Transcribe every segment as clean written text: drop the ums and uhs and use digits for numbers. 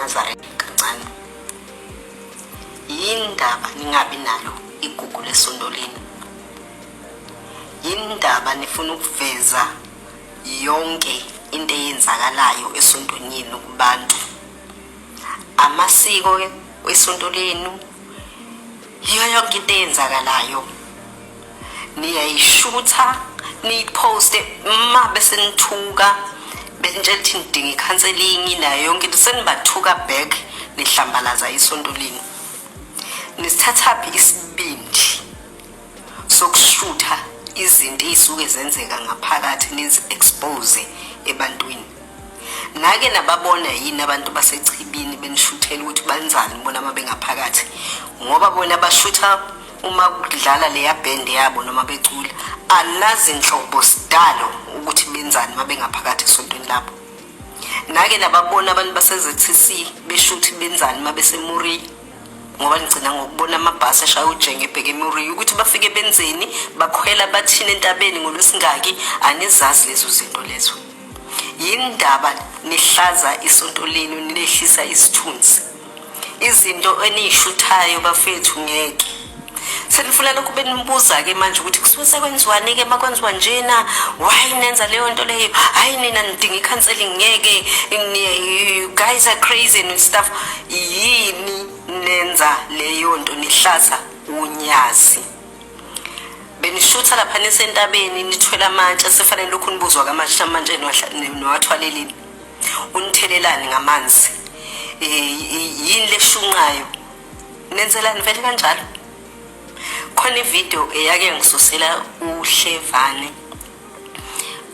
ubuNazaretha kancane. Yindaba ningabi nalo igugu lesonto lenu? Yindaba nifuna ukuveza yonke into eyenzakalayo esontweni yenu kubantu? Amasiko esonto lenu, yiyo yonke into eyenzakalayo niyayishutha, niyiposte, ma bese nithuka, benitshela ukuthi nidinga i-counselling nayo yonke into, senibathuka back, nihlambalaza isonto lenu. Nisithathaphi isibindi sokushutha izinto ey'suke zenzeka ngaphakathi, nizi-expose ebantwini? Nake nababona yini abantu basechibini benishuthela ukuthi benzani bona uma bengaphakathi? Ngoba bona bashutha uma kudlala leya band yabo noma becula, anazi nhlobo sidalo ukuthi benzani uma bengaphakathi esontweni labo. Nake nababona abantu base-ZCC beshuthi benzani uma beseMoriya? Ngoba nigcina ngokubona amabhasi eshaya ujenge ebheke eMoriya, ukuthi bafike benzeni, bakhwela bathini entabeni ngolwesingaki, anizazi lezo zinto lezo. Yindaba nihlaza isonto lenu, nilehlisa isithunzi? Izinto eniyishuthayo bafethu, ngeke senifuna lokhu benibuza-ke manje ukuthi kusuke sekwenziwani-ke makwenziwa njena. Why nenza leyo nto leyo? Hhayi, nina nidinga i-counselling, ngeke, you guys are crazy and stuff. Yini nenza leyo nto, nihlaza unyazi? Benishutha lapha nisentabeni, nithwele amatshe, sefanele lokhu nibuzwa kamatshe, amatshe niwathwalelini? Unithelelani ngamanzi? Yini leshunqayo? Nenzelani vele kanjalo? Khona ividiyo eyake ngisusela uhlevane,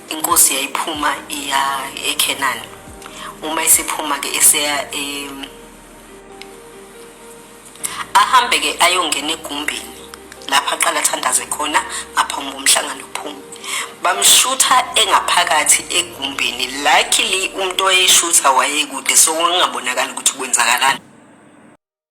inkosi yayiphuma iya eKhenani. Uma isiphuma-ke eseya ahambe-ke ayongena egumbini lapho aqala athandaze khona ngaphambi komhlangano uphume, bamshutha engaphakathi egumbini. Luckily umuntu owayeshutha wayekude, so kungabonakali ukuthi kwenzakalani.